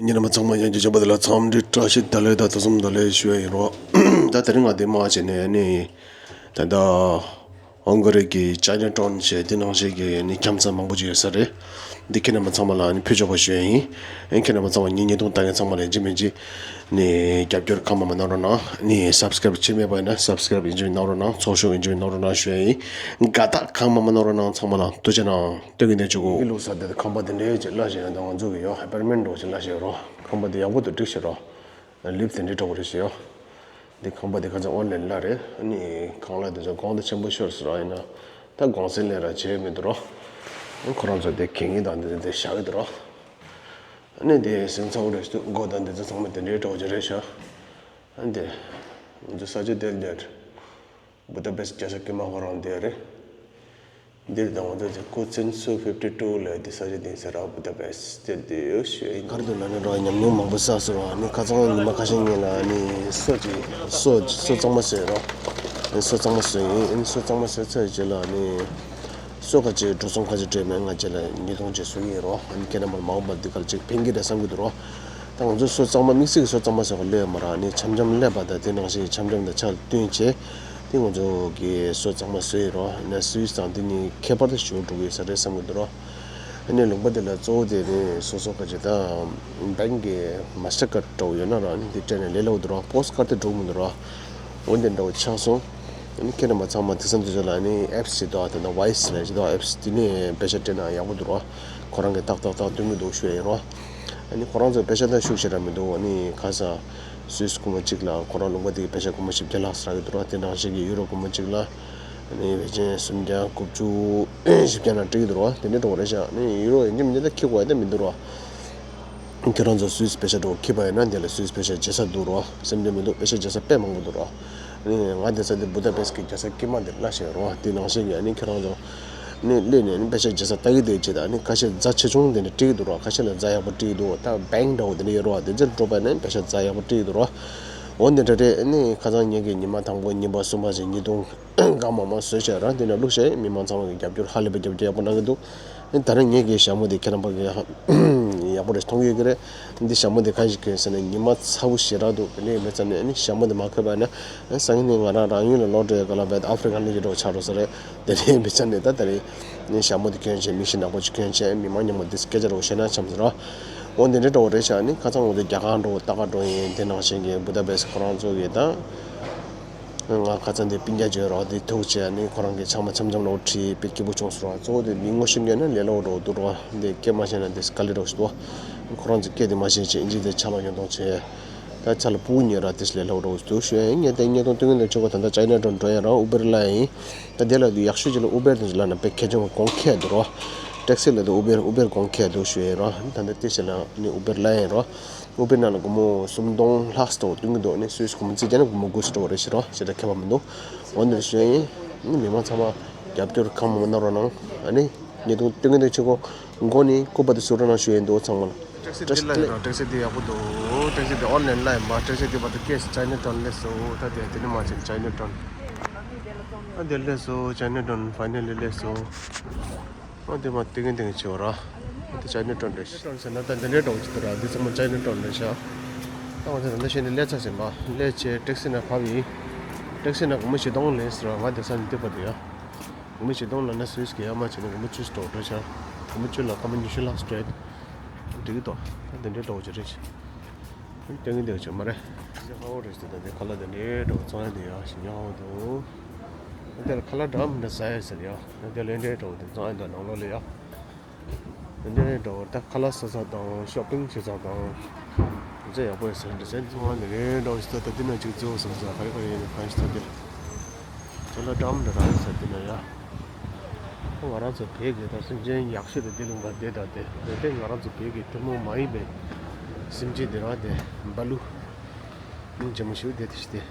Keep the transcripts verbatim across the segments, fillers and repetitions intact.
ཉིན་རྣམ་པ་ཚང་མ་ཡང་བསྐྱར་བྱམས་པ་དེ་ལ་འཚམས་འདྲི་བཀྲ་ཤིས་བདེ་ལེགས་དང་ཐུགས་བསམ་བདེ་ལེགས་ཞུ་ཡ་ཡིན་རོགས། ད་དེ་རིང་ང་འདི་མ་བྱས་ནས་ནི་ད་ལྟ་ཧོང་ཀོ་རི་གི་ཅའི་ན་ཊའུན་བྱས་དེ་ནང་བཞིན་གྱི་ནི་འཁྱམ་ས་མང་པོ་ཅིག་ཡོད་ས་རེད། འདི་ཁྱེད་རྣམ་པ་ཚང་མ་ལ་ནི་ཕུལ་ཆོག་པ་ཞུ་ཡ་ཡིན། ཨེ་ཁྱེད་རྣམ་པ་ཚང་མ་ངའི་བརྙན་ཐུང་ལྟ་མཁན་ཚང་མ་ལ་ཡིན་གཅིག་མིན་གཅིག་ནི་རྒྱབ་སྐྱོར་གང་མང་མང་གནང་རོགས་གནང་། ནི་སབ་སི་ཀ་རབ་བྱས་མེད་པ་ཡིན་ན་སབ་སི་ཀ་རབ་ཡིན་གཅིག་མིན་གནང་རོགས་གནང་། ཚོགས་ཞུགས་ཡིན་གཅིག་མིན་གནང་རོགས་གནང་ཞུ་ཡ་ཡིན། དགའ་རྟགས་གང་མང་མང་གནང་རོགས་གནང་། ཚང་མ་ལ་ཐུགས་རྗེ་གནང་། སྟོན་གྱི་གནས་ཆུ་གུ། ལུག་ས་དེ་ཁང་པ་དེ་འདྲའི་ཅིག་གླ་ཞིག་ཡོད། ད་ང་ཚོ་གི་ཡོད་ཨ་པར་མེན་འདྲ་བོ་ཅིག་གླ་ཞིག་ཡོད་རོགས། ཁང་པ་དེ་ཡག་པོ་འདུག་འགྲིག་ཞིག་རོགས། ལིབ་དེ་འདྲའི་འདྲ་བོ་རེད་ཞིག་ཡོད། འདི་ཁང་པ་དེ་ཁ་སང་ཨོན་ལན་གླ་རེད། ཨ་ནི་ཁང་གླ་དེ་ཚོ་གོང་དུ་ཆེན་པོ་ཤོར་སོང་ར། ཡིན་ན་ད་གོང་ཚད་ལས་ར་བྱས་མི་འདུག་རོགས། ཁོ་རང་ཚོ་དེ་གད་སྙིགས་དང་དེ་ཚོ་དེ་བཞག་གི་འདུག་རོགས། ཨ་ནི་དེ་སེམས་ཚ་བོ་རེད་ཞིག་འདུག་སྒོ་དང་དེ་ཚོ་ཚང་མ་དེ་འདྲའི་འདྲ་བོ་ཅིག་རེད་ཤག་ཨ་ནི་དེ་ང་ཚོ་ས་ཆ་དེ་འདིར། བུ་ད་པེ་སི་རྒྱལ་ས་དཀྱུས་མ་ཁོ་རང་དེ་རེད། འདིར་དང་ང་ཚོ་ཚེ་སྐུ་ཚེ་སོ་ཕིབ་ཊི་ཊུ་ལ་དེ་ས་ཆ་དེ་ཟེར་ར། བུ་ད་པེ་སི་དེ་དེ་ཡོད་ཞུ་ཡིན། ག་རེ་འདུག་ལབ་ན་རོགས། ཉམས་མྱོང་མང་པོ་བསགས་སོང་ར། ནི་ཁ་སང་ཉི་མ་ཁ་ཤས་སྔོན་ལ་ནི་སོ་ཅིག་སོ་སོ་གཙང་མ་བཟོས་རོགས། ནི་སོ་གཙང་མ་བཟོས་ཡིན། ནི་སོ་གཙང་མ་བཟོས་ཚར་རྗེས་ལ་ནི་སོ་ཁ་ཅིག་འགྲོ་སོང་ཁ་ཅིག་སྤྲད་མེད། ང་རྗེས་ལ་ཉིས་སྟོང་ཅིག་བཟོ་གི་ཡིན་རོགས། ནི་ཁྱེད་རྣམ་པར་མ་འོངས་པར་འདི་གར་ཅིག་ཕན་གི་རེད་བསམ་གི་འདུག་རོགས། ད་ང་ཚོ་སོ་གཙང་མ་དམིགས་བསལ་གྱི་སོ་གཙང་མ་ཟེར་བ་ལས་མ་རག་ནི་འཆམ་འཆམ་ཀླད་པ་དང་དེ་ནང་བཞིན་འཆམ་འཆམ་དང་ཕྱག་ལ་བསྟུན་བྱས། དེ་ང་ཚོ་གི་སོ་གཙང་མ་བཟོས་ཡོད་རོགས། ན་སུད་སི་དང་དེ་ནི་ཁྱད་པར་དུ་ཞེ་པོ་འགྲོ་གི་ཡོད་ས་རེད་བསམ་གི་འདུག་རོགས། ཨ་ནི་ལུང་པ་དེ་ལ་གཙོ་བོ་དེ་ནི་སོ་སོ་ག་ཅིག་ད་བེང་གི་མ་སི་ཊར་ཀར་འདྲ་བོ་ཡོད་ན་རོགས། ནི་དེ་སྤྲད་ནས་ལས་སླ་བོ་འདུག་རོགས། པོ་སི་ཊི་ཀར་དེ་འགྲོ་གི་མི་འདུག་རོགས། འོ་དེ་འདྲ་བོ་ཆགས་སོང་། ཨ་ནི་ཁྱེད་རྣམ་པ་ཚང་མ་དེང་སང་དུས་ཚོད་ལ་ནི་ཨེབ་སི་ཞིག་འདུག་ད་ལྟ་ཝེ་ཛི་ལབ་ཅིག་འདུག་ཨེབ་སི་དེ་ནི་པེ་ས་སྤྲད་ན་ཡག་པོ་འདུག་རོགས། ཁོ་རང་གིས་ཏག་ཏག་ཏག་སྟོན་གྱི་འདུག་ཞུ་ཡ་ཡིན་རོགས། ཨ་ནི་ཁོ་རང་ཚོའི་པེ་ས་ད་ཤུགས་ཆེ་ར་མི་འདུག་ཨ་ནི་ཁ་སང་སུད་སི་སྒོར་མོ་གཅིག་ལ་ཁོ་རང་ལུང་པ་དེ་གི་པེ་ས་སྒོར་མོ་བཞི་བརྒྱ་ལྷག་ཟ་གི་འདུག་ར། དེ་ནང་བཞིན་གྱི་ཡུ་རོ་སྒོར་མོ་གཅིག་ལ་ཨ་ནི་ཝེ་ཅན་སུམ་བརྒྱ་དགུ་བཅུ་བཞི་བརྒྱ་ནང་སྤྲད་ཀྱི་འདུག་ར། དེ་འདྲའི་འགྲོ་བ་རེད་ཤག་ཨ་ནི་ཡུ་རོ་ཡིན་གཅིག་མིན་གཅིག་ད་ཁྱི་དགོས་ཡ་ད་མི་འདུག་ར། ཁྱེད་རང་ཚོ་སུད་སི་པེ་ས་འདྲ་བོ་ཁྱེར་བ་ཡིན་ན་འདི་ལ་སུད་སི་པེ་ས་བརྗེ་ས་འདུག་ར། སེམས་ཁྲལ་མི་འདུག་པེ་ས་བརྗེ་ས་དཔེ་མང་པོ་འདུག་ར། ནི་ང་དེ་ཚ་དེ་བུ་ད་པེ་སི་གི་རྒྱལ་ས་དཀྱུས་མ་དེ་གླ་བྱས་རོགས། དེ་ནང་བཞིན་གྱི་ཨ་ནི་ཁྱེད་རང་ཚོ་ནི་སླེབས་ནས་ནི་པེ་ས་རྒྱལ་ས་ལྟ་གི་བསྡད་ཅེས་དང་། ནི་ཁ་ཤས་རྫ་ཆེ་ཆུང་དེ་འདྲ་སྤྲད་ཀྱི་འདུག་རོགས། ཁ་ཤས་ལ་རྫ་ཡག་པོ་སྤྲད་ཀྱི་འདུག་ད་བེང་འདྲ་བོ་དེ་འདྲ་ཡོད་རོགས། དེ་ཚོར་འགྲོ་པ་ནི་པེ་ས་རྫ་ཡག་པོ་སྤྲད་ཀྱི་འདུག་རོགས། འོ་འདི་འདྲ་རེད། ནི་ཁ་སང་ངེད་ཀྱི་ཉི་མ་དང་པོ་གཉིས་པ་གསུམ་པ་བཞིན་ཉིས་སྟོང་གང་མང་མང་བཟོས་བྱས་རང་དེ་འདྲ་བླུགས་བྱས། མི་མང་ཚང་མ་གི་རྒྱབ་སྐྱོར་ཧ་ལས་པའི་རྒྱབ་སྐྱོར་ཡག་པོ་གནང་གི་འདུག་ཨ་ནི་ད་རེས་ངེད་ཀྱི་ཞྭ་མོ་དེ་ཁྱེད་རྣམ་པ་གིས་ཡག་པོ་རེ་མཐོང་གི་ཡོད་ཀྱི་རེད། འདི་ཞྭ་མོ་དེ་གང་ཞིག་གྱོན་ཟེར་ན་ཉི་མ་ཚ་པོ་ཞེ་དྲག་འདུག་དེ་འདྲ་ཡིན་པའི་ཚེ་ནས་ཨ་ནི་ཞྭ་མོ་དེ་མ་གྱོན་པ་ན་ཨ་སང་ཉིན་ནས་ང་རང་རང་ཡུལ་ལ་ལོག་འགྲོ་ཡ་ག་ལ་བས་ཨ་ཧྥི་རི་ཀ་ལི་ཇི་འདྲ་བོ་ཆགས་འགྲོ་ས་རེད། དེ་འདྲ་ཡིན་པའི་ཚེ་ནས་ད་ད་རེས་ཨ་ནི་ཞྭ་མོ་དེ་གྱོན་བྱས་མིག་ཤེལ་ནག་པོ་ཅིག་གྱོན་བྱས་མི་མང་མཉམ་པོ་དེ་སྐད་ཆ་འདྲ་བོ་བཤད་ན་འཆམ་ཟེར་རོ། འོ་འདི་འདྲ་འདྲ་བོ་རེད་ཤག་ཨ་ནི་ཁ་སང་ང་ཚོ་རྒྱ་གར་འགྲོ་ལྟ་ག་འགྲོ་ཡིན། དེ་ནང་བཞིན་གྱི་བུ་ད་པེ་སི་ཁོ་རང་ཚོ་གི་ད། ང་ཁ་ཚ་འདི་སྤུན་ཀྱག་ཅིག་ཡོད་རོགས། འདི་ཐུག་བྱས་ནི་ཁོ་རང་གི་ཆང་མ་འཆམ་འཆམ་ལོག་ཁྲིད་དཔེ་སྐྱིད་པོ་བྱུང་སོང་རོགས། གཙོ་བོ་དེ་མི་ངོ་ཤེས་མཁན་ན་ལས་སླ་བོ་འགྲོ་འདུག་རོགས། འདི་སྐད་མ་བཤད་ན་འདི་དཀའ་ལས་འགྲོ་ཞིག་འདུག་ཁོ་རང་ཚོ་སྐད་དེ་མ་བཤད་བྱས་ཨིན་ཇི་དེ་ཆ་ལག་ཉོ་གཏོང་བྱས། ད་ཆ་ལག་སྤུ་གུ་ཉོས་ར་དེ་ལས་སླ་བོ་འགྲོ་འདུག་ཞུ་ཡ་ཡིན། ངས་དེ་ཉེས་རྡུང་སྟོན་གྱི་འདུག་ཆོག་གོ་ད་ལྟ་ཅའི་ན་ཊའུན་འགྲོ་ཡ་ར་ཨུ་བེར་གླ་ཡིན། ད་དེ་ལ་ཡག་ཤོས་ཅིག་ལ་ཨུ་བེར་དེ་ཚོ་གླ་ན་དཔེ་ཁེ་གྱོང་གོང་ཁེ་འདུག་རོགས། ཊེག་སི་ལ་དེ་ཨུ་བེར་ཨུ་བེར་གོང་ཁེ་འདུག་ཞུ་ཡ་ཡིན་རོགས། ད་ལྟ་དེ་བྱས་ན་ནི་ཨུ་བེར་གླ་ཡ་ཡིན་རོགས། ཨུ་བེར་ནང་ལ་སྒོར་མོ་སུམ་སྟོང་ལྷག་ཙམ་སྟོང་སྟོན་གྱི་འདུག་ནི་སུད་སི་སྒོར་མོ་བརྩིས་བྱས་ན་སྒོར་མོ་དགུ་ཙམ་འགྲོ་བ་རེད་ཤག་རོགས། ཞེ་དྲག་ཁྱད་པར་མི་འདུག་འོ་འདིར་ཞུ་ཡ་ཡིན། ནི་མི་མང་ཚང་མ་རྒྱབ་སྐྱོར་གང་མང་མང་གནང་རོགས་གནང་། ཨ་ནི་ཉེས་རྡུང་སྟོན་གྱི་འདུག་ཆེ་གོ་མགོ་ནི་སྐུ་པར་དེ་བཟོ་རོགས་གནང་ཞུ་ཡ་ཡིན་འདུག་ཚང་མ་ལ། ཊེག་སི་འདི་ལ་ཡིན་རོགས། ཊེག་སི་འདི་ཡག་པོ་འདུག་ཊེག་སི་འདི་ཨོན་ལན་ལ་ཡིན་པ། ཊེག་སི་འདི་བར་དུ་སྐྱེས་ཅའི་ན་ཊའུན་སླེབས་སོང་། ད་དེ་དེ་ནི་མ་ཕྱིན་ཅའི་ན་ཊའུན། ཨ་འདི་སླེབས་སོང་། ཅའི་ན་ཊའུན་ཕའི་ནལ་ལི་སླེབས་སོང་། ཨ་འདི་མ་ཏིང་ངེ་ཏིང་ངེ་བྱེད་འོ་ར། ཨ་འདི་ཅའི་ན་ཊའུན་རེད། ཊའུན་ཟེར་ན་ད་འདི་འདྲའི་འདྲ་བོ་ཅིག་འདུག་ར། འདི་ཚང་མ་ཅའི་ན་ཊའུན་རེད་ཤག་ད་ང་ཚོ་ད་ལྟ་ཤེས་ནི་སླེབས་ཚར་ཟིན་པ། སླེབས་བྱས་ཊེག་སི་ནང་བབས་ཡིན། ཊེག་སི་ནང་སྒོར་མོ་བཞི་སྟོང་ལེན་ཟེར་བ། ང་དེང་སང་འདི་པར་དུ་ཡ། སྒོར་མོ་བཞི་སྟོང་ལབ་ན་སུད་སི་གི་ཡ་མ་བྱས་ན་སྒོར་མོ་བཅུ་ཙམ་འགྲོ་འགྲོ་ཤག་སྒོར་མོ་བཅུ་ལ་སྐར་མ་ཉི་ཤུ་ལྷག་སྤྲད། འགྲིག་གི་འདུག་ད་འདི་འདྲའི་འདྲ་བོ་ཅིག་རེད། སྟོན་གྱི་འདུག་ཅིག་མ་རེད། ཨ་ཧོ་རེད་ཟེར། ད་འདི་ཁ་ལག་འདི་འདྲའི་འདྲ་བོ་བཙོང་ཡ་འདི་ཡ་ཞིམ་ཡག་པོ་འདུག་ཨ་འདི་ལ་ཁ་ལག་འདྲ་མི་འདྲ་ཟ་ཡ་ཟེར་ཡ། ཨ་འདི་ལ་འདི་འདྲའི་འདྲ་བོ་འདི་བཙོང་ཡ་འདུག་ནང་ལོགས་ལ་ཡ། འདི་འདྲའི་འདྲ་བོ་ད་ཁ་ལག་ཟ་ས་དང་ཤོ་པིང་བྱེད་ས་དང་། འདི་ཡག་པོ་ཡོད་ཟེར་འདྲ་ཟེར། ཚང་མ་འདི་འདྲའི་འདྲ་བོ་ཞིག་ད་ད་འདི་ན་ཅིག་འཛུལ་སོང་ཟེར། ག་རེ་ག་རེ་ཡིན་ན་གང་ཞིག་ད་འདིར། ཅ་ལག་འདྲ་མི་འདྲ་རག་ཡོད་ས་འདི་ན་ཡ། ང་རང་ཚོ་བོད་ཀྱི་ད་སེམས་ཅན་ཡག་ཤོས་དེ་འདི་ལུང་པ་བསྡད་ད་དེ་རེད་དེ། ང་རང་ཚོ་བོད་ཀྱི་ཐུན་མོང་མ་ཡིན་པའི་སེམས་ཅན་དེ་རང་དེ་འབའ་ལུ། སྙིང་རྗེ་མོ་ཞིག་བསྡད་དེ་ཞིག་དེ།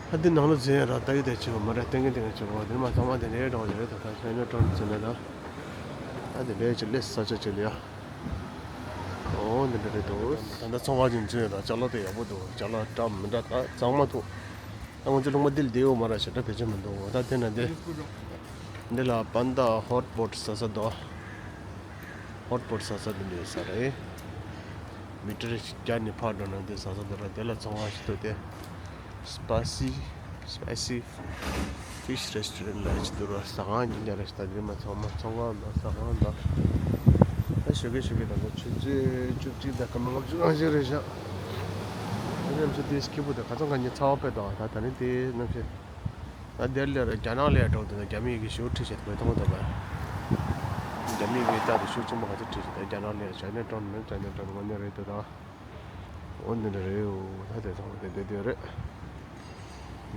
ཨ་འདི་ནང་ལ་འཛུལ་ཡ་ར་ལྟ་གི་བསྡད་ཆོག་མ་རེད། སྟོན་གྱི་སྟོན་གྱི་ཆོག་འདི་མ་ཚང་མ་དེ་འདྲའི་འདྲ་བོ་ཞིག་རེད། ད་ད་ཤ་ཉོ་གྲོང་ཚོ་ནས་ད། ཨ་འདི་འདྲའི་ཅིག་སླེབས་ས་ཆ་ཅིག་ལ་ཡ། ཨོ་འདི་འདྲ་རེད་འདུག་ད་ལྟ་ཚོང་པ་ཅིག་འཛུལ་ཡོད་ད། ཅ་ལག་དེ་ཡག་པོ་འདུག་ཅ་ལག་འདྲ་མི་འདྲ་ད་གཙང་མ་འདུག་ད་ང་ཚོ་ལུང་པ་འདི་ལ་བསྡད་ཡོད་མ་རེད། ཞེ་དྲག་བེད་སྤྱོད་མི་འདུག་ད་དེ་ན་འདི། འདི་ལ་པན་ད་ཧོཊ་པོཊ་ཟ་ས་འདུག་ཧོཊ་པོཊ་ཟ་ས་དེ་འདྲ་ཡོད་ས་རེད། མི་ཊར་བརྒྱ་ནས་ཕར་འགྲོ་ན་དེ་ཟ་ས་དེ་རེད། དེ་ལ་ཚོང་ཁང་ཞིག་འདུག་སྟེ། Spicy Spicy Fish Restaurant ལབ་ཅིག་འདུག་ར། ཟ་ཁང་ཅིག་ཀྱང་རེད་ཤག་ད་དེ་མ་ཚང་མ་ཚོང་ཁང་དང་ཟ་ཁང་དང་། ད་ཞོགས་ཀས་ཞོགས་ཀས་དང་པོ་ཆུ་ཚོད་བཅུ་གཅིག་དང་སྐར་མ་ལྔ་བཅུ་ང་གཅིག་རེད་ཤག་ད་ནམ་ཞིག་དེ་སྐྱིད་པོ་དང་ཁ་སང་ཁ་ཉིན་ཚ་བ་དཔེ་དང་ད་ད་ནི་དེ་ནམ་ཞིག་ད་དེར་ལས་ར་རྒྱ་ནག་ལས་འགྲོ་དུས་རྒྱ་མི་ཡི་གི་ཞུ་ཁྲིད་བྱེད་དགོས་མཐོང་ཐུབ་པ། རྒྱ་མི་ཡི་གི་རྟགས་དེ་ཤུགས་ཆེན་པོ་ག་ཚོད་ཁྲིད་བྱེད་ད་རྒྱ་ནག་ལས་ཅའི་ན་ཊའུན་ནི་ཅའི་ན་ཊའུན་དངོས་གནས་རེད་འདུག་ད། འོ་འདི་འདྲ་རེད་འོ། ད་དེ་ཚང་མ་དེ་འདྲ་དེ་རེད།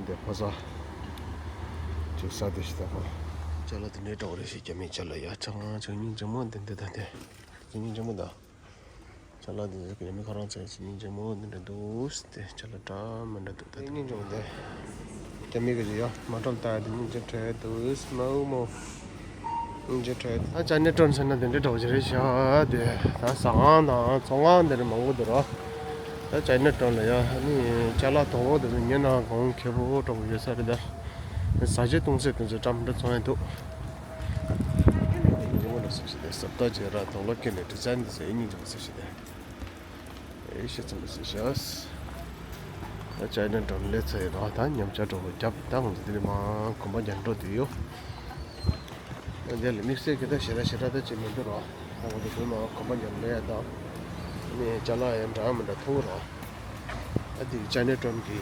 འདི་ཕོ་གསར་ཅིག་ས་དེ་ཞིག་ད་ཁོ། ཅ་ལག་དེ་འདྲའི་འདྲ་བོ་རེད་ཤག་རྒྱ་མི་ཅ་ལག་ཡ་ཆང་ཆང་སྙིང་རྗེ་མོ་འདི་འདི་ད་དེ་སྙིང་རྗེ་མོ་ད། ཅ་ལག་འདི་ཚོ་རྒྱ་མི་ཁོ་རང་ཚོའི་སྙིང་རྗེ་མོ་འདི་འདྲ་འདུག་སྟེ། ཅ་ལག་འདྲ་མི་འདྲ་འདུག་ད་དེ་སྙིང་རྗེ་མོ་འདི། རྒྱ་མི་གི་ཡ་མ་འགྲོ་ལྟ་དེ་སྙིང་རྗེ་བྲལ་འདུག་མ་འུ་མོ། སྙིང་རྗེ་བྲལ། ད་ཅའི་ན་ཊའུན་ཟེར་ན་དེ་འདྲའི་འདྲ་བོ་ཞིག་རེད་ཤག་དེ་ད་ཟ་ཁང་དང་ཚོང་ཁང་དེ་འདྲ་མང་པོ་འདུག་ར། ད་ཅའི་ན་ཊའུན་ལ་ཡ་ཨ་ནི་ཅ་ལག་དོ་པོ་དེ་ཚོ་ཉོས་ན་གོང་ཁེ་པོ་འདྲ་བོ་ཡོད་ས་རེད་ད། ཟ་ཆས་གཏོང་ས་དེ་ཚོ་འདྲ་མི་འདྲ་ཚོང་ཡ་འདུག་སྙིང་རྗེ་མོ་འདྲ་ཟེར་ཞིག་དེ་སབ་ཏ་ཅེ་ར་དང་ལོ་ཁེ་ནས་ཌི་ཛའིན་དེ་ཚོ་སྙིང་རྗེ་མོ་ཟེར་ཞིག་དེ། ཨེ་ཤེས་ཙམ་པ་ཟེར་ཤག་ད་ཅའི་ན་ཊའུན་སླེབས་ཚར་ཡོད་ར། ད་མཉམ་ཆ་འདྲ་བོ་རྒྱབ་ད་ང་ཚོ་དེ་ནས་མར་གོམ་པ་རྒྱག་འགྲོ་དུས་ཡོད། ད་དེ་ལ་དམིགས་བསལ་གྱི་ད་ཞེ་དྲག་ཞེ་དྲག་ད་ཅིག་མི་འདུག་ར། ད་ང་ཚོ་བོད་མར་གོམ་པ་རྒྱག་སླེབས་ཡ་ད། ནས་ཅ་ལག་ཡང་འདྲ་མི་འདྲ་མཐོང་ར། ད་དེ་ཅའི་ན་ཊའུན་གྱི་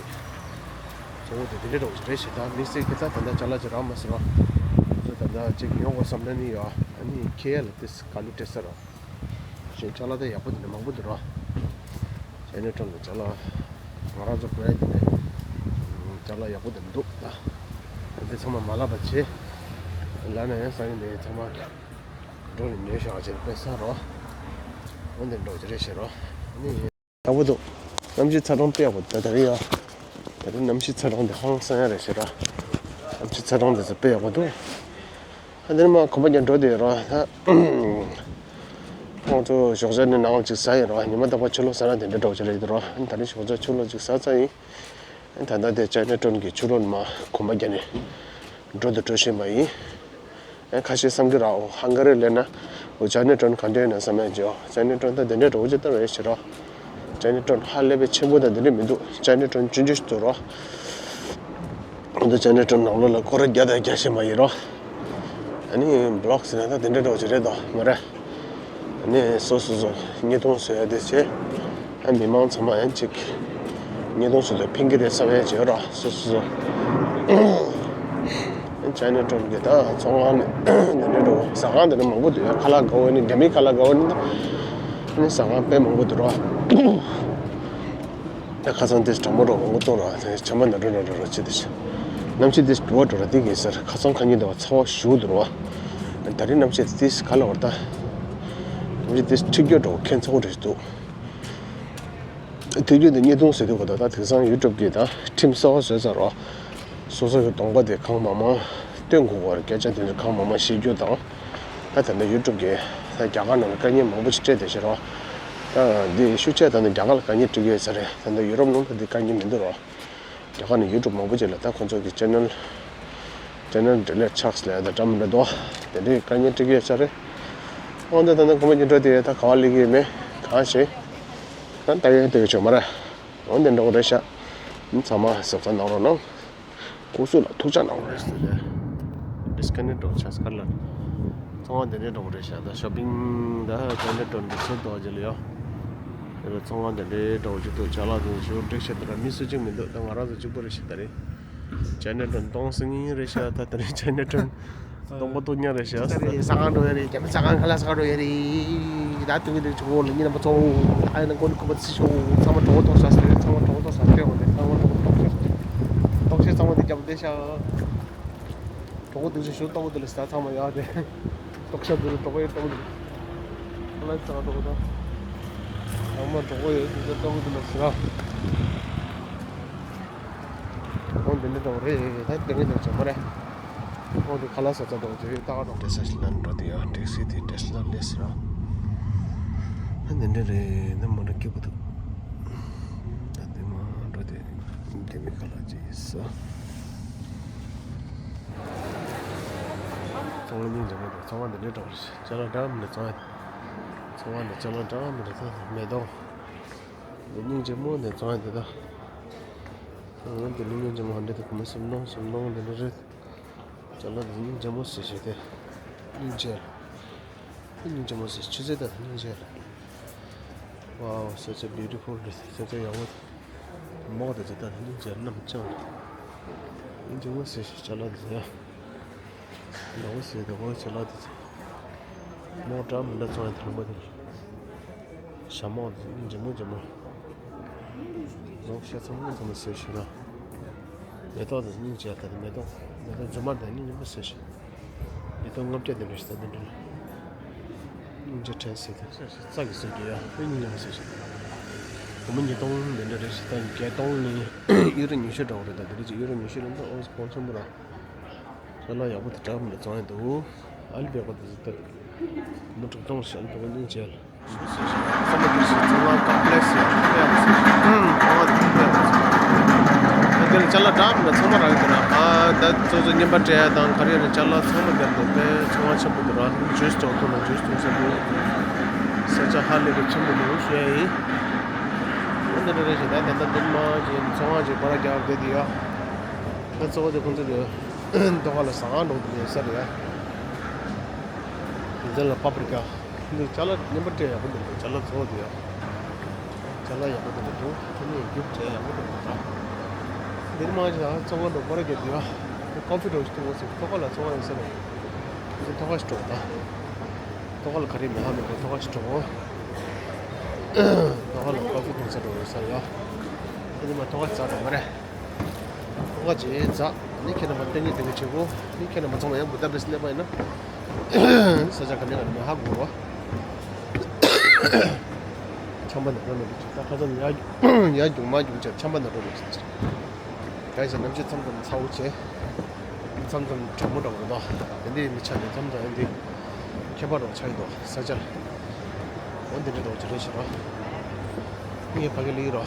གཙོ་བོ་དེ་དེ་འདྲ་འདྲ་བོ་ཞིག་རེད་ཤག་ད་དམིགས་བསལ་གྱི་ད་ད་ལྟ་ཅ་ལག་ཅིག་རག་མ་སོང་ར། ད་ལྟ་ཅིག་ཉོ་དགོས་བསམ་ན་ནི་ཡོད། ཨ་ནི་ཁེ་ཡ་ལ་ཏིས་ག་ལུ་སྤྲད་ས་ར། གཞན་ཅ་ལག་དེ་ཡག་པོ་དེ་འདྲ་མང་པོ་འདུག་ར། ཅའི་ན་ཊའུན་ལ་ཅ་ལག་ང་རང་ཚོ་གོ་ཡ་དེ་ནས་ཅ་ལག་ཡག་པོ་དེ་འདུག་ད། དེ་ཚང་མ་མ་ལབ་པ་བྱེད། ལབ་ན་ཡང་སང་ཉིན་དེ་ཚང་མ་འགྲོ་ནས་ཉོས་བཞག་བྱས་དཔེ་ས་རོ། འོ་འདི་འགྲོ་རྒྱུ་རེད་ཤག་རོ། ཨ་ནི། ཡག་པོ་འདུག་གནམ་གཤིས་ཚ་གྲང་དཔེ་ཡག་པོ་འདུག་ད་རེས་ཡ། ད་རེས་གནམ་གཤིས་ཚ་གྲང་དེ་ཧང་སང་ཡ་རེད་ཤག་ར། གནམ་གཤིས་ཚ་གྲང་དེ་ཚོ་དཔེ་ཡག་པོ་འདུག་ཨ་འདིར་མ་གོམ་པ་རྒྱག་འགྲོ་དེ་རོ་ད། ཁོང་ཚོ་ཞོགས་ཇ་ནི་ནང་ལ་ཅིག་ཟ་ཡིན་རོ། ཉི་མ་རྟག་པར་ཕྱི་ལོགས་ཟ་ན་དེ་འདྲ་འདྲ་བོ་ཅིག་རེད་དེ་རོ། ཨ་ནི་ད་རེས་ཞོགས་ཇ་ཕྱི་ལོགས་ཅིག་ཟ་ཚར་ཡིན། ཨ་ད་ལྟ་དེ་ཅའི་ན་ཊའུན་གྱི་ཕྱི་ལོགས་ནས་མ་གོམ་པ་རྒྱག་ནས་འགྲོ་དང་འགྲོ་བཞིན་པ་ཡིན། ཨ་ཁ་ཤས་བསམ་གྱི་ར། འོ་ཧང་ག་རི་སླེབས་ན་འོ་ཅའི་ན་ཊའུན་ག་འདྲ་ཡིན་ན་བསམ་ཡ་ཅིག་ཡོད། ཅའི་ན་ཊའུན་ད་དེ་འདྲ་འདྲ་བོ་ཅིག་ད་རེད་ཤག་རོ། ཅའི་ན་ཊའུན་ཧ་ལས་པའི་ཆེན་པོ་དང་དེ་འདྲ་མི་འདུག་ཅའི་ན་ཊའུན་ཆུང་ཆུང་ཞིག་འདུག་རོ། འོ་ད་ཅའི་ན་ཊའུན་ནང་ལོགས་ལ་སྐོར་ར་རྒྱག་དང་རྒྱག་བཞིན་པ་ཡིན་རོ། ཨ་ནི་བི་ལོག་ཟེར་ན་ད་དེ་འདྲ་འདྲ་བོ་ཅིག་རེད་དོ་མ་རེད། ཨ་ནི་སོ་སོ་སོ་བརྙན་ཐུང་བཟོ་ཡ་དེ་བྱས། ཨ་མི་མང་ཚང་མ་ཡང་ཅིག་བརྙན་ཐུང་བཟོ་དུས་ཕན་གྱི་རེད་བསམ་ཡ་བྱས་རོ་སོ་སོ་སོ། ཅའི་ན་ཊའུན་གྱི་ད་ཚོང་ཁང་ནི་དེ་འདྲ་འདྲ་བོ་ཟ་ཁང་དེ་འདྲ་མང་པོ་འདུག་ཡ། ཁ་ལག་དགའ་བོ་ནི་རྒྱ་མིའི་ཁ་ལག་དགའ་བོ་ནི་ད། ཨ་ནི་ཟ་ཁང་དཔེ་མང་པོ་འདུག་རོ། ད་ཁ་སང་དེ་གྲང་མོ་འདྲ་བོ་མང་པོ་གཏོང་རོགས། དེ་བྱམས་པ་ནོར་འགྲོ་ནོར་འགྲོ་རོགས་བྱེད་དེ་ཤི། གནམ་གཤིས་དེ་འགྱུར་བ་འགྲོ་ར་དེ་གིན་ཟེར། ཁ་སང་ཁ་ཉིན་དེ་བ་ཚ་བ་ཞུགས་འདུག་རོ། ད་རེས་གནམ་གཤིས་དེ་ག་ལ་བར་ད། གནམ་གཤིས་དེ་འཁྲིག་སྐྱོ་འགྲོ་ཁྱད་མཚར་པོ་རེད་འདུག་དུས་རྒྱུན་དུ་བརྙན་ཐུང་བཟོ་དུས་གོ་ད་དེང་སང་ཡུ་ཊུབ་གི་ད་ཁྲིམས་གསར་པ་བཟོས་ཚར་རོ། སོ་སོ་གི་གདོང་པ་དེ་གང་མང་མང་སྟོན་དགོས་པར་སྐད་ཆ་དེ་ཚོ་གང་མང་མང་བཤད་རྒྱུ་དང་། ད་ད་ལྟ་ཡུ་ཊུབ་གི་ད་རྒྱ་གར་ནང་ལ་དཀའ་ངལ་མང་པོ་ཞིག་འཕྲད་བསྡད་ཤག་རོ། ད་འདི་ཤུགས་ཆེ་ད་ནི་རྒྱ་གར་ལ་དཀའ་ངལ་འཕྲད་ཀྱི་ཡོད་ས་རེད། ད་ལྟ་ཡུ་རོབ་ནང་ལ་འདི་དཀའ་ངལ་མི་འདུག་རོ། རྒྱ་གར་ནང་ཡུ་ཊུབ་མང་པོ་ཅིག་ལ་ད་ཁོང་ཚོ་གི་ཅེ་ནལ་ཅེ་ནལ་ཌི་ལིཊ་ཆགས་ལ་ད་འདྲ་མི་འདྲ་འདུག་དེ་འདྲའི་དཀའ་ངལ་འཕྲད་ཀྱི་ཡོད་ས་རེད། འོན་ཏེ་ད་ནི་གོམ་པ་རྒྱག་འགྲོ་དེ་ད་ག་བ་སླེབས་ཀྱི་ཡོད་མེད་གང་ཤེས། ད་ལྟ་ཡོད་དེ་ཡོད་ཆོག་མ་རེད། འོན་ཏེ་འགྲོ་གི་རེད་ཤག་ཚང་མ་གཟབ་གཟབ་གནང་རོགས་གནང་། སྐུ་གཟུགས་ལ་ཐུགས་ཅག་གནང་རོགས་ཞེས་ཟེར་ཏེ། ཌི་སི་ཀ་ནེག་འགྲོ་ཆགས་ཁར་ལ། ཚོང་པ་དེ་འདྲའི་འགྲོ་གི་རེད་ཤག་ད་ཤོ་པིང་ད་ཅའི་ན་ཊའུན་གྱི་ཚུར་ཐོག་ཅིག་ལ་ཡོད། དེ་ལ་ཚོང་པ་དེ་འདྲའི་འགྲོ་གི་འདུག་ཅ་ལག་དེ་ཞུ་འགྲིག་ཤག་ད་ར་མི་སུ་གཅིག་མི་འདུག་ད་ང་རང་ཚོ་གཅིག་པོ་རེད་ཤག་ད་རེད། ཅའི་ན་ཊའུན་སྟོང་སང་ཉིན་རེད་ཤག་ད་ད་རེད་ཅའི་ན་ཊའུན། སྟོང་པ་སྟོང་ཉག་རེད་ཤག་ཟ་རེད། ཟ་ཁང་འགྲོ་ཡ་རེད། རྒྱ་མི་ཟ་ཁང་ཁ་ལག་ཟ་འགྲོ་ཡ་རེད། ད་དུང་གི་དུས་ཆུ་བོ་ལ་ཉིན་རྣམ་པ་ཚོ། ཨ་ཡ་ན་མགོ་ནས་ཁུག་པ་ཚིག་ཤོག་ཚང་མ་གྲོད་ཁོག་ལྟོགས་ཤག་ཟེར། ཚང་མ་གྲོད་ཁོག་ལྟོགས་ཤག་ཟེར། ཚང་མ་གྲོད་ཁོག་ལྟོགས་ཤག་ལྟོགས་ཤག་ཚང་མ་དེ་རྒྱབ་བསྡད་ཤག་གྲོད་ཁོག་དུས་ཆུ་ཞོ་ལྟོགས་དུས་ལ་ཟ། ཚང་མ་ཡ་དེ་ལྟོགས་ཤག་དུས་ལ་གྲོད་ཁོག་ཡ་ལྟོགས་དུས། ཁ་ལག་ཟ་འགྲོ་དང་། ཚང་མ་གྲོད་ཁོག་ཡ་དུས་ལ་ལྟོགས་དུས་ལ་ཟ། འོ་འདི་འདྲ་འདྲ་བོ་རེད། ད་དེ་འདྲ་འདྲ་བོ་ཅང་མ་རེད། འོ་དེ་ཁ་ལག་ཟ་ས་འདྲ་བོ་ཅིག་རེད། ད་ག་འདྲ་བོ། དེ་ས་ཞིག་ལ་འགྲོ་དེ་ཡང་ཊེག་སི་དེ་ཊེ་སི་ལ་སླེབས་ཟེར་ར། ད་འདི་འདྲ་རེད། ད་མ་འདྲ་སྐྱིད་པོ་འདུག་ད་དེ་མ་འགྲོ་དེ་རྒྱ་མི་ཁ་ལག་ཅིག་ཟ། ཚོང་པ་སྙིང་རྗེ་མོ་འདུག་ཚོང་པ་འདི་འདྲ་འདྲ་བོ་རེད། ཅ་ལག་འདྲ་མི་འདྲ་ཚོང་ཡ། ཚོང་བ་ནས་ཅ་ལག་འདྲ་མི་འདྲ་ད་མེ་ཏོག་འདི་སྙིང་རྗེ་མོ་འདི་ཚོང་ཡ་འདི་ད། འོན་ཏེ་ནི་སྙིང་རྗེ་མོ་འདི་ད་གོང་མ་སུམ་སྟོང་སུམ་སྟོང་འདི་འདྲ་རེད། ཅ་ལག་འདི་སྙིང་རྗེ་མོ་ཟེར་ཞེས་ཏེ། སྙིང་རྗེ། སྙིང་རྗེ་མོ་ཟེར་ཆུ་ཚོད་ད་སྙིང་རྗེ། Wow, such a beautiful, such a young. མོག་དེ་ཚོ་ད་སྙིང་རྗེ་རྣམས་བཅངས། སྙིང་རྗེ་མོ་ཟེར་ཅ་ལག་དེ་ཡ། ལོག་ཟེར་དེ་འོ་ཅ་ལག་དེ་ཚོ། མོག་འདྲ་མི་འདྲ་བཙོང་ཡ་དང་པོ་དེ། ཞྭ་མོག་དེ་སྙིང་རྗེ་མོ་རྗེ་མོ། ལོག་ཤ་ཚང་མ་ཚང་མ་ཟེར་ཞུ་ན། མེ་ཏོག་དེ་སྙིང་རྗེ་ད་དེ་མེ་ཏོག་མེ་ཏོག་རྫུན་མ་དེ་སྙིང་རྗེ་མོ་ཟེར་ཞུ། ཉིས་སྟོང་ལྔ་བརྒྱ་དེ་འདྲ་ཞིག་ད་དེ་འདྲ། སྙིང་རྗེ་དྲན་སྲིད་དེ། རྩ་གི་སྲོལ་རྒྱུན་ཡ་དཔེ་སྙིང་རྗེ་མོ་ཟེར་ཞིག་སྒོར་མོ་ཉིས་སྟོང་དེ་འདྲ་རེ་ཞིག་ད་བརྒྱད་སྟོང་ནི་ཡུ་རོ་ཉི་ཤུ་འདྲ་བོ་རེད། ད་དེ་རེ་ཅིག་ཡུ་རོ་ཉི་ཤུ་རེད་འདུག་ཨོ་གོང་ཆེན་པོ་ར། ཅ་ལག་ཡག་པོ་དེ་འདྲ་མི་འདྲ་བཙོང་ཡ་འདུག་ཨ་ལི་བེ་གོ་དེ་ཟིག་ད། མི་དྲུག་སྟོང་ཞལ་འདུག་སྙིང་རྗེ། བསམ་བློ་བཏང་ཞིག་ཚང་མ་ཀམ་པི་ལེགས་ཡ་ཧྥེ་ཡ་ཟེར་ཞིག་ཨང་ཨང་ཨང་ཨང་། ད་དེ་ལ་ཅ་ལག་འདྲ་མི་འདྲ་ཚང་མ་རག་གི་འདུག་ན། ཨ་ད་ཚོ་ཚོ་རྔན་པ་སྤྲད་ཡ་དང་ག་རེ་རེད། ཅ་ལག་ཚང་མ་རྒྱབ་འདུག་དཔེ་ཚོང་ཁང་ཆེན་པོ་འདུག་ར། ཇུས་ཅོག་ཐུག་ན་ཇུས་འཐུང་ས་འདུག་ས་ཆ་ཧ་ལས་པའི་ཆེན་པོ་འདུག་ཞུ་ཡ་ཡིན། འོ་འདི་འདྲ་རེད་ཞིག་ད་ད་ལྟ་འདིར་མ་ཅིག་ཚོང་ཁང་ཅིག་ཁོ་ར་རྒྱབ་བསྡད་དེ་ཡ། ད་གཙོ་བོ་དེ་ཁོང་ཚོ་གི་ལྟོ་ཁ་ལ་ཟ་ཁང་འགྲོ་གི་ཡོད་ས་རེད་ཡ། འདི་ལ་པ་པར་ཀ། འདི་ཅ་ལག་རྔན་པ་སྤྲད་ཡག་པོ་འདུག་ཅ་ལག་ཚོ་འདི་ཡ། ཅ་ལག་ཡག་པོ་འདུག་འདུག་ཁྱེད་ནས་རྒྱུགས་སྤྲད་ཡག་པོ་འདུག་འདུག་འདིར་མ་ཅིག་ཚོང་ཁང་འགྲོ་ཁོ་ར་རྒྱབ་དེ་ཡ། ཀོ་ཕི་འགྲོ་ཞིག་འཐུང་དགོས་ཟེར། ལྟོ་ཁ་ལ་ཚོང་ཁང་ཡོད་ས་རེད། འདི་ལྟོ་ཁ་ཞིག་འགྲོ་ད། ལྟོ་ཁ་ལ་ག་རེ་མེད་ཧ་མེད་པའི་ལྟོ་ཁ་ཞིག་འགྲོ། ལྟོ་ཁ་ལ་ཀོ་ཕི་འཐུང་ས་འགྲོ་ཡོད་ས་ཡ། འདི་མ་ལྟོ་ཁ་ཟ་འགྲོ་མ་རེད། ལྟོ་ཁ་ཅིག་ཟ། ནི་ཁྱེད་རྣམ་པ་སྟོན་གྱི་དེ་ག་བྱེད་དགོས། ནི་ཁྱེད་རྣམ་པ་ཚང་མ་ཡང་བུ་ད་པེ་སི་སླེབས་པ་ཡིན་ན། ས་ཆ་ག་ནས་ག་ནས་མ་ཧ་གོ་བ། ཆམ་པ་ནས་འགྲོ་མི་འདུག་ད་ཁ་སང་ཡར་ཡར་རྒྱུག་མར་རྒྱུག་བྱས་ཆམ་པ་ནས་འགྲོ་མི་འདུག་གལ་སྲིད་གནམ་གཤིས་མཚམས་མཚམས་ཚ་བོ་བྱས། མཚམས་མཚམས་གྲང་མོ་འདྲ་བོ་རེད་དོ། དེ་འདྲའི་མི་ཆ་ནས་མཚམས་མཚམས་ཨེ་འདི། ཁྱད་པར་རོགས་ཆགས་ཡོད་དོ་ས་ཆ། འོ་འདི་འདྲ་འདྲ་བོ་ཅིག་རེད་ཤག་རོ། ངས་ཕ་གི་ལི་རོ།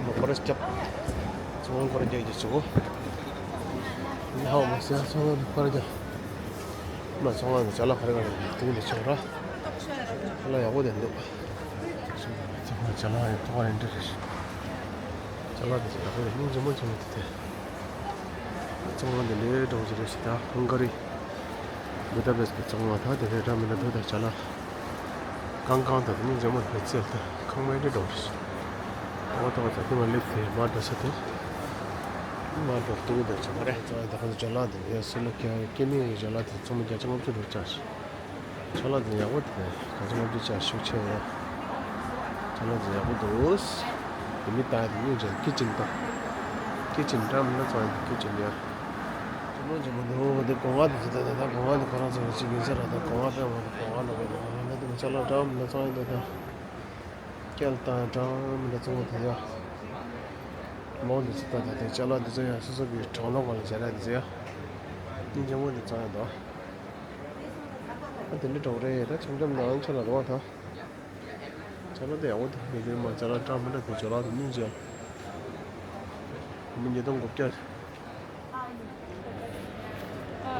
མ་ཁོ་ར་སྐྱབས། ཚོང་ཁང་ཁོ་ར་རྒྱག་རྒྱག་བྱེད་གོ། ཧའོ་མ་ཟེར་ཚོང་ཁང་ཁོ་ར་རྒྱག་མ་ཚོང་ཁང་གི་ཅ་ལག་ག་རེ་ག་རེ་དེ་འདི་ཆོག་ར། ཅ་ལག་ཡག་པོ་དེ་འདུག་ཅ་ལག་ཡང་ཐོག་ཡང་འདྲ་རེད། ཅ་ལག་དེ་ཚོ་ཡག་པོ་རེད། སྙིང་རྗེ་མོ་ཆེན་མོ་དེ་དེ། ཚོང་ཁང་དེ་ལས་འགྲོ་གི་རེད་ཤག་ད་ཧང་ག་རི། བུ་ད་པེ་སི་གི་ཚོང་ཁང་ད་དེ་རེད་འདྲ་མི་འདྲ་འདུག་ད་ཅ་ལག་ཀང་ཀང་ད་དེ་སྙིང་རྗེ་མོ་རེད། ཚེ་ད་ཁང་མ་འདྲ་འགྲོ་རེད། ཨོ་ཏོ་ད་དེ་མ་སླེབས་ཏེ་མ་འགྲོ་ས་དེ། མ་འགྲོ་ཏུ་འདུག་ཅ་མ་རེད། ད་ཁོང་ཚོ་ཅ་ལག་དེ་ཡ་སི་ལ་ཀ་ཀེ་མི་ཡི་ཅ་ལག་དེ་ཚོང་མི་བརྒྱ་ཆ་ལྔ་བཅུ་འགྲོ་ཅག་ཤག་ཅ་ལག་འདི་ཡག་པོ་དེ་ག་ཚོད་ལབ་རྒྱུ་ཅག་ཤུགས་ཆེ་ཡ། ཅ་ལག་འདི་ཡག་པོ་འདུག་དེ་མི་ལྟ་དེ་སྙིང་རྗེ། ཀི་ཅན་དང་། ཀི་ཅན་འདྲ་མི་འདྲ་ཚང་ཡ་ཀི་ཅན་ཡ། ཅ་ལག་འཇམ་པོ་འདུག་དེ་སྒོ་ང་དེ་ཚོ་ད་ད་སྒོ་ང་དེ་ཁོ་རང་ཚོ་གཅིག་ཡིན་ས་ར། ད་སྒོ་ང་དཔེ་མ་སྒོ་ང་འདྲ་པོ་འདུག་ང་དེ་ཅ་ལག་འདྲ་མི་འདྲ་ཚང་ཡ་འདུག་ད་སྐྱེལ་དང་འདྲ་མི་འདྲ་ཚང་བ་དེ་ཡ། མོ་དེ་ཚོ་ད་ད་དེ་ཅ་ལག་དེ་ཚོ་ཡ་སོ་སོ་གི་གྲང་ལོག་ག་ལ་སྦྱར་ཡ་དེ་ཚོ་ཡ། སྙིང་རྗེ་མོ་དེ་ཚང་ཡ་འདུག་ཨ་དེ་འདྲ་འདྲ་པོ་རེད། ད་འཆམ་འཆམ་ནང་ཆ་ལ་རོ་ད། ཅ་ལག་དེ་ཡག་པོ་འདུག་ཡོད་མ། ཅ་ལག་འདྲ་མི་འདྲ་འདུག་ཅ་ལག་དེ་སྙིང་རྗེ། སྒོར་མོ་ཉིས་སྟོང་དགུ་བརྒྱ།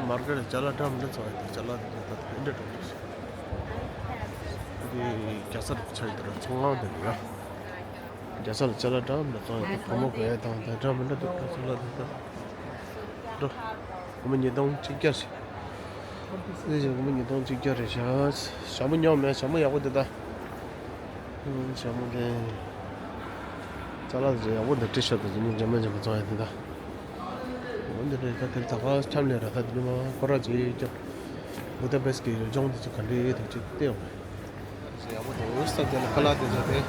མར་ཀེཊ་ལ་ཅ་ལག་འདྲ་མི་འདྲ་ཚང་ཡོད་དེ། ཅ་ལག་དེ་འདྲ་ད་འདི་འདྲ་འགྲོ་འདུག་འདི་རྒྱལ་ས་ལ་ཆགས་ཡོད་དེ་ར། ཚོང་ཁང་དེ་འདྲ་ཡ། རྒྱལ་ས་ལ་ཅ་ལག་འདྲ་མི་འདྲ་ཚང་ཡོད་དེ། བུ་མོ་དགོས་ཡ་དང་དེ་འདྲ་མི་འདྲ་འདུག་ཅ་ལག་དེ་འདྲ་འགྲོ། སྒོར་མོ་ཉིས་སྟོང་གཅིག་བརྒྱ་ཞིག་འདི་བཞིན་སྒོར་མོ་ཉིས་སྟོང་གཅིག་བརྒྱ་རེད་ཤག་ཞྭ་མོ་ཉོ་མེད། ཞྭ་མོ་ཡག་པོ་འདུག་ད། ཞྭ་མོ་དེ། ཅ་ལག་དེ་ཡག་པོ་འདུག་ཊི་ཤར་ཊི་དེ་ཚོ་སྙིང་རྗེ་མོ་རྗེ་མོ་ཚང་ཡོད་འདུག་ད། འོ་འདི་རེད། ད་དེར་ད་ག་འཁྱམ་ལས་ར། ད་དེ་ནི་མ་ཁོ་ར་ཅིག་ཀྱང་། བུ་ད་པེ་སི་གི་ལྗོངས་དེ་ཚོ་ག་འདྲ་འདུག་ཅིག་བལྟས་ཡོང་། ཡག་པོ་འདུག་ས་དེ་ལ་ཁ་ལག་དེ་ཚོ་དེ།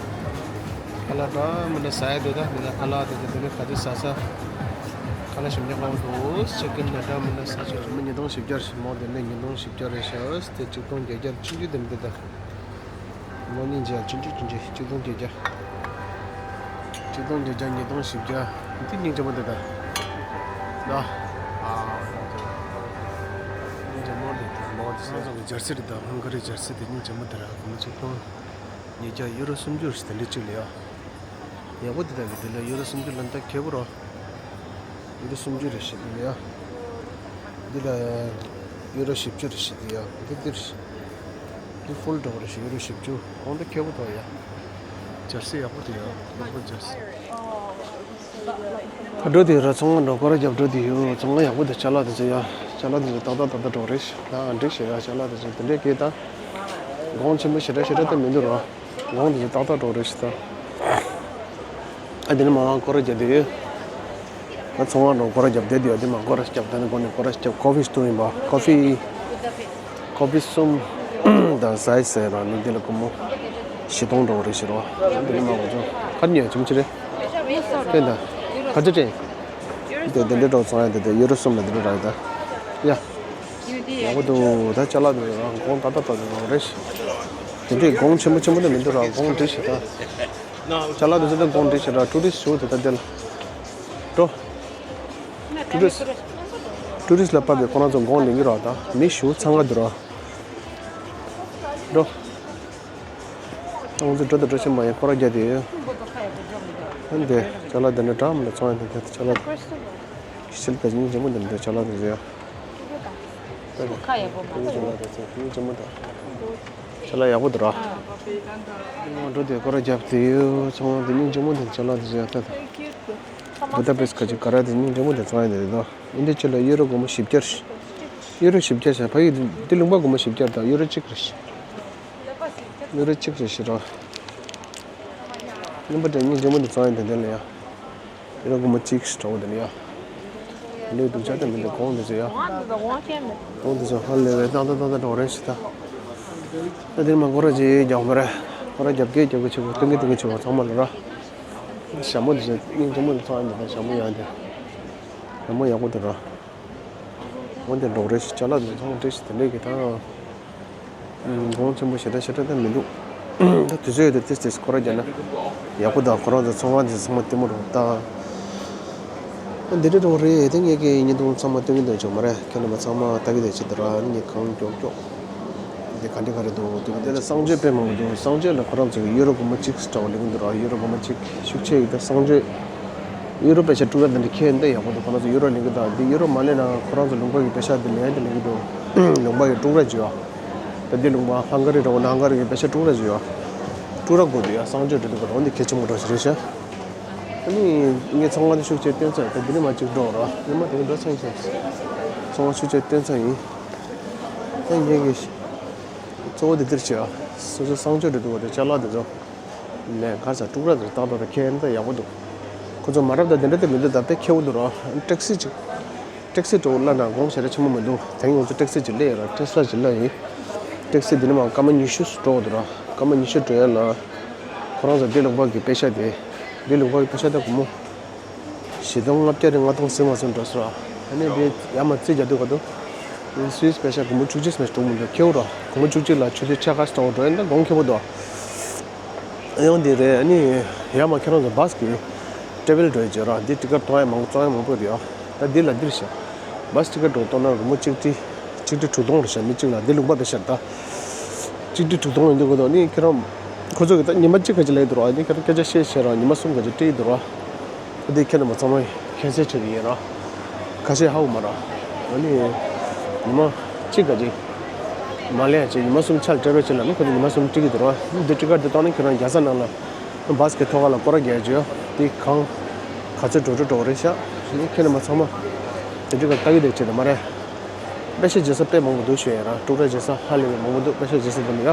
ཁ་ལག་འདྲ་མི་འདྲ་ཟ་ཡ་འདུག་ད་འདི་ལ་ཁ་ལག་དེ་ཚོ་དེ་ནི་ག་ཚོད་ཟ་ས། ཁ་ལག་ཞིམ་ཉམས་པོ་འདུག་ཅི་ཀིན་འདྲ་འདྲ་མི་འདྲ་ཟ་ཆོག་ཞྭ་མོ་ཉིས་སྟོང་བཞི་བརྒྱ་རེད། མོ་དེ་ནི་ཉིས་སྟོང་བཞི་བརྒྱ་རེད་ཤག་དེ་གཅིག་སྟོང་བརྒྱད་བརྒྱ་ཆུང་ཆུང་དེ་མི་འདུག་ད། མོ་སྙིང་རྗེ། ཆུང་ཆུང་ཆུང་ཆུང་། གཅིག་སྟོང་བརྒྱད་བརྒྱ། གཅིག་སྟོང་བརྒྱད་བརྒྱ། ཉིས་སྟོང་བཞི་བརྒྱ། འདི་སྙིང་རྗེ་མོ་འདི་ད། ད། ཨ། སྙིང་རྗེ་མོ་འདི་ད་མོ་འདི་ས་ཚང་གི་ཇར་སི་རེད་ད། ཧང་ག་རི་ཇར་སི་དེ་སྙིང་རྗེ་མོ་འདི་ར། སྒོར་མོ་ཆིག་སྟོང་ཉིས་བརྒྱ། ཡུ་རོ་སུམ་ཅུ་རེད་ཟེར། དེ་འདྲ་གཅིག་ལ་ཡ། ཡག་པོ་འདི་ད་གི་དེ་ལ་ཡུ་རོ་སུམ་ཅུ་ལ་ད་ཁེ་པོ་རོ། ཡུ་རོ་སུམ་ཅུ་རེད་ཟེར་དེ་ལ་ཡ། འདི་ལ་ཡུ་རོ་བཞི་བཅུ་རེད་ཟེར་དེ་ཡ། འདི་འདིར། འདི་ཧྥུལ་འགྲོ་བ་རེད་ཤག་ཡུ་རོ་བཞི་བཅུ། གོང་དུ་ཁེ་པོ་ཐོག་ཡ། ཇར་སི་ཡག་པོ་དེ་ཡོད། ཡག་པོ་ཇར་སི། ཁ་འགྲོ་དེ་ར་ཚོང་ཁང་འགྲོ་སྐོར་རྒྱབ་འགྲོ་དེ་ཡོད། ཚོང་ཁང་ཡག་པོ་དེ་ཅ་ལག་དེ་ཚོ་ཡ། ཅ་ལག་དེ་ཚོ་ཏག་ཏག་ཏག་ཏག་འགྲོ་རེད་ཤག་ད་འགྲིག་ཤག་ཡ། ཅ་ལག་དེ་ཚོ་དེ་འདྲས་སྐད་ད། གོང་ཆེན་པོ་ཞེ་དྲག་ཞེ་དྲག་ད་མི་འདུག་ར། གོང་དེ་ཚོ་ཏག་ཏག་འགྲོ་རེད་ཤག་ད། ཨ་དེ་ནས་མ་སྐོར་རྒྱབ་དེ་ཡོད། ང་ཚོང་ཁང་ནང་སྐོར་ར་རྒྱབ་བསྡད་དེ་ཡོད། དེ་མ་སྐོར་ར་རྒྱབ་དེ་ནས་སྒོ་ནས་སྐོར་ར་རྒྱབ། ཀོ་ཕི་སི་ཊོར་ཡིན་པ། ཀོ་ཕི་ཀོ་ཕི་གསུམ་དང་ཟས་ཟེར་ར་ནི་འདི་ལ་སྒོར་མོ་བཞི་སྟོང་འགྲོ་གི་རེད་ཟེར་རོ། དེ་ནས་མ་ང་ཚོ་ཁར་ཉོས་ཅིམ་ཅི་རེད། ཕན་ད་ཁ་ཅི་དྲན། དེ་དེ་འདྲའི་འགྲོ་ཚོང་ཡ་དེ་དེ་ཡུ་རོ་གསུམ་ལ་དེ་འདྲ་རག་ཡོད་ད། ཡ། ཡག་པོ་འདུག་ད་ཅ་ལག་དེ་རང་གོང་ཏག་ཏག་ཏག་ཏག་རེད། དེ་འདྲའི་གོང་ཆེན་པོ་ཆེན་པོ་དེ་མི་འདུག་ར། གོང་འགྲིག་ཤག་ད། ཅ་ལག་དེ་ཚོ་ད་གོང་འགྲིག་ཤག་ར། ཊུ་རི་སི་ཞུ་དེ་ད་དེ་ལ་འགྲོ། ཊུ་རི་སི་ཊུ་རི་སི་ལ་བབས་པའི་ཁོ་རང་ཚོ་གོང་ལེན་གྱི་ར། ད་མི་ཞུ་ཚང་ག་འདུག་ར། འགྲོ། ང་ཚོ་འགྲོ་དང་འགྲོ་ཆེན་པོ་ཡང་སྐོར་ར་རྒྱག་དེ་ཡོད། ཨ་འདི་ཅ་ལག་འདི་འདྲ་འདྲ་མི་འདུག་ཚོང་ཡ་འདི་འདྲ་ཅ་ལག་ཤིལ་པ་ཉིན་རྗེས་མ་འདི་འདྲ་ཅ་ལག་འདི་འདྲ། ཁ་ཡག་པོ་མ་ཅ་ལག་འདི་ཚོ་ཉིན་རྗེས་མ་འདི་ཅ་ལག་ཡག་པོ་འདུག་ར། ང་འགྲོ་དེ་སྐོར་ར་རྒྱབ་དེ་ཡོད། ཚོང་འདི་ཉིན་རྗེས་མ་འདི་ཅ་ལག་འདི་འདྲ་ད། བུ་ད་པེ་སི་ཁ་ཅིག་ག་ར་འདི་ཉིན་རྗེས་མ་འདི་ཚོང་ཡ་འདི་འདྲ། འདི་འདྲ་ཅི་ལ་ཡུ་རོ་སྒོར་མོ་བཞི་བརྒྱ། ཡུ་རོ་བཞི་བརྒྱ་བྱས། ཕ་གི་འདི་ལུང་པ་སྒོར་མོ་བཞི་བརྒྱ་དང་ཡུ་རོ་གཅིག་རེད། ཡུ་རོ་གཅིག་རེད་ཤག་ར། རྔན་པ་དེ་ཉིན་རྗེས་མ་འདི་ཚོང་ཡ་འདི་འདྲ་ལ་ཡ། ཡུ་རོ་སྒོར་མོ་གཅིག་འགྲོ་འདི་ལ་ཡ། ལས་སྡུག་ཅག་ད་མི་འདུག་གོང་འདི་ཚོ་ཡ། གོང་འདི་ཚོ་ཧ་ལས་པའི་ཏག་ཏག་ཏག་ཏག་འགྲོ་རེད་ཤག་ད། ད་འདིར་མ་སྐོར་ར་ཅིག་རྒྱག་མ་རེད། སྐོར་ར་རྒྱབ་ཀྱི་རྒྱབ་ཀྱི་ཆེ་བོ་སྟོན་གྱི་སྟོན་གྱི་ཆེ་བོ་ཚང་མ་ལ་ར། ཞྭ་མོ་འདི་ཚོ་ཉིན་རྗེས་མ་འདི་ཚོང་ཡ་འདི་ད་ཞྭ་མོ་ཡ་འདི། ཞྭ་མོ་ཡག་པོ་འདུག་ར། འོན་ཏེ་འགྲོ་རེ་ཞིག་ཅ་ལག་འདི་ཚང་འདྲེ་ཞིག་དེ་འདྲས་ཀྱི་ད། གོང་ཆེན་པོ་ཞེ་དྲག་ཞེ་དྲག་ད་མི་འདུག་ད་དུས་ཚོད་ཡོད་དུས་ཏིས་ཏིས་སྐོར་ར་རྒྱག་ན་ཡག་པོ་འདུག་ཁོ་རང་ཚོ་ཚོང་ཁང་འདི་ཚང་མ་ལྟད་མོ་རོགས་ད། འདི་འདྲས་འགྲོ་རེད་དེ་ངས་ཀྱི་ཉིན་དུང་ཚང་མ་སྟོན་གྱི་འདུག་ཅོག་མ་རེད། ཁྱེད་རྣམ་པ་ཚང་མ་ལྟ་གི་དེ་ཅི་འདུག་ར་ནི་ངས་གང་མགྱོགས་མགྱོགས། འདི་ག་འདྲ་ག་རེ་འདུག་འདུག་དེ་ལ་གསང་སྤྱོད་དཔེ་མང་པོ་འདུག་གསང་སྤྱོད་ལ་ཁོ་རང་ཚོ་གི་ཡུ་རོ་སྒོར་མོ་གཅིག་འདྲ་བོ་ལེན་གྱི་འདུག་ར། ཡུ་རོ་སྒོར་མོ་གཅིག་ཤུགས་ཆེ་ཡོད་ད་གསང་སྤྱོད། ཡུ་རོ་པེ་ཤ་དཀྲུག་ར་འདི་འདྲ་ཁྱེར་འདི་ཡག་པོ་འདུག་ཁོ་རང་ཚོ་ཡུ་རོ་ལེན་གྱི་འདུག་འདི་ཡུ་རོ་མ་ལེན་ན་ཁོ་རང་ཚོ་ལུང་པ་གི་པེ་ཤ་འདི་ལེན་འདི་ལེན་གྱི་འདུག་ལུང་པ་གི་དཀྲུག་ར་བྱོས་ཨ། ད་འདི་ལུང་པ་ཧང་ག་རི་འདྲ་བོ་ན་ཧང་ག་རི་གི་པེ་ཤ་དཀྲུག་ར་བྱོས་ཨ། དཀྲུག་ར་དགོས་འདུག་ཡ་གསང་སྤྱོད་འདྲ་འདུག་ག་རང་འདི་གལ་ཆེན་པོ་འདྲ་ཞིག་རེད་ཤག་ཨ་ནི་ངས་ཚོང་ཁང་འདི་ཤུགས་ཆེ་བཏོན་ཚར། ད་འདི་ནས་མ་གཅིག་འགྲོ་ར་ཉི་མ་དེ་ག་འགྲོ་ཚར་ཡིན་ཤག་ཚོང་ཁང་ཤུགས་ཆེ་བཏོན་ཚར་ཡིན། ད་ངས་གི་གཙོ་བོ་འདི་འདིར་བྱས་ཨ། སོ་སོ་གསང་སྤྱོད་འདྲ་འདུག་ག་ད་ཅ་ལག་འདི་ཚོ། ལས་ག་ས་དཀྲུག་ར་དེ་ཏག་ཏག་ཏག་ཁྱེར་ཡིན་ད་ཡག་པོ་འདུག་ཁོ་ཚོ་མ་རབས་ད་དེ་འདྲ་དེ་མི་འདུག་ད་དཔེ་ཁེ་པོ་འདུག་ར། ཊེག་སི་ཅིག་ཊེག་སི་འགྲོ་ལ་ན་གོང་ཞེ་དྲག་ཆེན་པོ་མི་འདུག་དེང་ང་ཚོ་ཊེག་སི་ཅིག་སླེབས་ཡོད་ར། ཊེ་སི་ལ་ཅིག་སླེབས་ཡིན། ཊེག་སི་འདི་ནི་མ་སྐར་མ་ཉི་ཤུ་འགྲོ་འདུག་ར། སྐར་མ་ཉི་ཤུ་འགྲོ་ཡ་ལ་ཁོ་རང་ཚོ་འདི་ལུང་པ་གི་པེ་ཤ་དེ། འདི་ལུང་པ་གི་པེ་ཤ་ད་སྒོར་མོ་བཞི་སྟོང་ལྔ་བརྒྱ་རེ་ལྔ་སྟོང་ཟིན་མ་སོང་འགྲོ་སོང་ར། ཨ་ནི་འདི་ཡར་མར་རྩིས་རྒྱག་དུས་ག་དུས། སུད་སི་པེ་ཤ་སྒོར་མོ་བཅུ་གཅིག་ཙམ་ཞིག་འགྲོ་མི་འདུག་ཁེ་པོ་ར། སྒོར་མོ་བཅུ་གཅིག་ལ་ཆུ་ཚོད་ཕྱེད་ཀ་ཙམ་འགྲོ་ཡིན་ད་གོང་ཁེ་པོ་འདུག་ཡང་འདི་རེད། ཨ་ནི་ཡར་མར་ཁྱེད་རང་ཚོ་བྷ་སི་གི་ཊེ་བལ་འགྲོ་ཡི་བྱས་ར། འདི་ཊི་ཀེ་ཊི་གཏོང་ཡ་མང་པོ་བཙོང་ཡ་མང་པོ་རེད་ཡ། ད་འདི་ལ་འདིར་བཞག་བྷ་སི་ཊི་ཀེ་ཊི་འགྲོ་གཏོང་ན་སྒོར་མོ་གཅིག་ཁྲི་གཅིག་ཁྲི་དྲུག་སྟོང་རེད་ཤག་མི་གཅིག་ལ་འདི་ལུང་པ་དེ་ཤར་ད། གཅིག་ཁྲི་དྲུག་སྟོང་ཡིན་དུས་གོ་ད་ནི་ཁྱེད་རང་ཁོ་ཚོ་གི་ད་ཉི་མ་གཅིག་ག་ཅིག་ལས་འདུག་ར། ཨ་ནི་ཁྱེད་རང་སྐད་ཆ་བཤད་བཤད་ར་ཉི་མ་གསུམ་ག་ཅིག་སྤྲད་ཡི་འདུག་ར། འདི་ཁྱེད་རྣམ་པ་ཚང་མ་ཁྱད་གསོད་བྱེད་ཀྱི་ཡིན་ར། ཁ་ཤས་ཧ་གོ་མ་ར། ཨ་ནི་ཉི་མ་གཅིག་ག་ཅིག་མ་ལས་ཅིག་ཉི་མ་གསུམ་ཆ་ལ་སྤྲད་རོགས་བྱེད་ལབ་ན་ཁོ་ཚོ་ཉི་མ་གསུམ་སྤྲད་ཀྱི་འདུག་ར། འདི་ཊི་ཀེ་ཊི་འདི་བཏང་ན་ཁྱེད་རང་རྒྱལ་ས་ནང་ལ་བྷ་སི་གི་ཐོག་ཁ་ལ་སྐོར་ར་རྒྱག་རྒྱུ་འདི་གང་ག་ཚོད་འགྲོ་འགྲོ་འགྲོ་གི་རེད་ཤག་ཨ་ནི་ཁྱེད་རྣམ་པ་ཚང་མ་འདི་ཊི་ཀེ་ཊི་ལྟ་གི་བསྡད་བྱེད་དང་མ་རེད། པེ་ཤ་བརྗེ་ས་དཔེ་མང་པོ་འདུག་ཞུ་ཡ་ར། དཀྲུག་ར་བརྗེ་ས་ཧ་ལས་པའི་མང་པོ་འདུག་པེ་ཤ་བརྗེ་ས་འདི་མི་ཡ།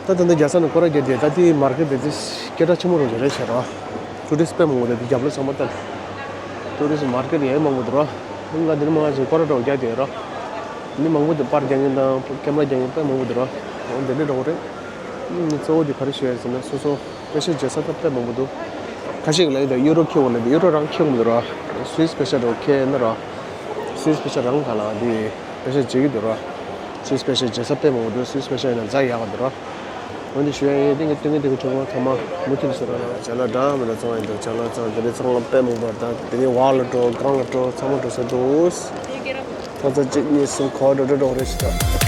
ད་ད་ལྟ་རྒྱལ་ས་ནས་སྐོར་ར་བརྒྱབ་དེ་ད་ལྟའི་མར་ཀེ་ཊི་དེ་སྐད་གྲགས་ཆེན་པོ་རུ་རེད་བྱས་ར། ཊུ་རི་སི་ཊི་དཔེ་མང་པོ་དེ་རྒྱབ་ལོགས་ཚང་མ་ལྟ། ཊུ་རི་སི་ཊི་མར་ཀེ་ཊི་ཡང་མང་པོ་འདུག་ར། ང་འདི་ནས་མར་ཅིག་སྐོར་ར་འདྲ་བོ་བརྒྱབ་དེ་ར། མི་མང་པོ་དེ་པར་རྒྱག་མཁན་དང་ཀེམ་ར་རྒྱག་མཁན་དཔེ་མང་པོ་འདུག་ར། འོ་འདི་འདྲ་འདྲ་བོ་རེད། ཨུམ། གཙོ་བོ་དེ་ག་རེ་ཞུ་ཡ་ཟེར་ན་སོ་སོ་པེ་ཤ་བརྗེ་ས་ད་དཔེ་མང་པོ་འདུག་ཁ་ཤས་ཀྱིས་ལབ་ཡོད་ད་ཡུ་རོ་ཁེ་འོ་ལབ་དེ་ཡུ་རོ་རང་ཁེ་འོང་གི་འདུག་ར། སུད་སི་པེ་ཤ་འདྲ་བོ་ཁེ་ཡིན་ན་ར། སུད་སི་པེ་ཤ་རང་ག་ལ་དེ། པེ་ཤ་བརྗེ་གི་འདུག་ར། སུད་སི་པེ་ཤ་བརྗེ་ས་དཔེ་མང་པོ་འདུག་སུད་སི་པེ་ཤ་ཡིན་ན་ཛ་ཡག་ག་འདུག་ར། འོན་ཏེ་ཞུ་ཡ་ཡིན་ཏེ་ངས་སྟོན་གི་སྟོན་གི་ཆུང་མ་ཚང་མ་མུ་མཐུད་ཟེར་ར། ཅ་ལག་འདྲ་མི་འདྲ་བཙོང་ཡ་འདུག་ཅ་ལག་ཚང་དེ་རིང་ཚང་མ་དཔེ་མང་པོ་ར། ད་དེ་རིང་བར་ལ་འགྲོ་སྒང་ལ་འགྲོ་ཚང་མ་འགྲོ་ས་འདུག་ཐོག་ཚ་གཅིག་གཉིས་གསུམ་གོ་འགྲོ་འགྲོ་འགྲོ་རེ་ཞིག་ད།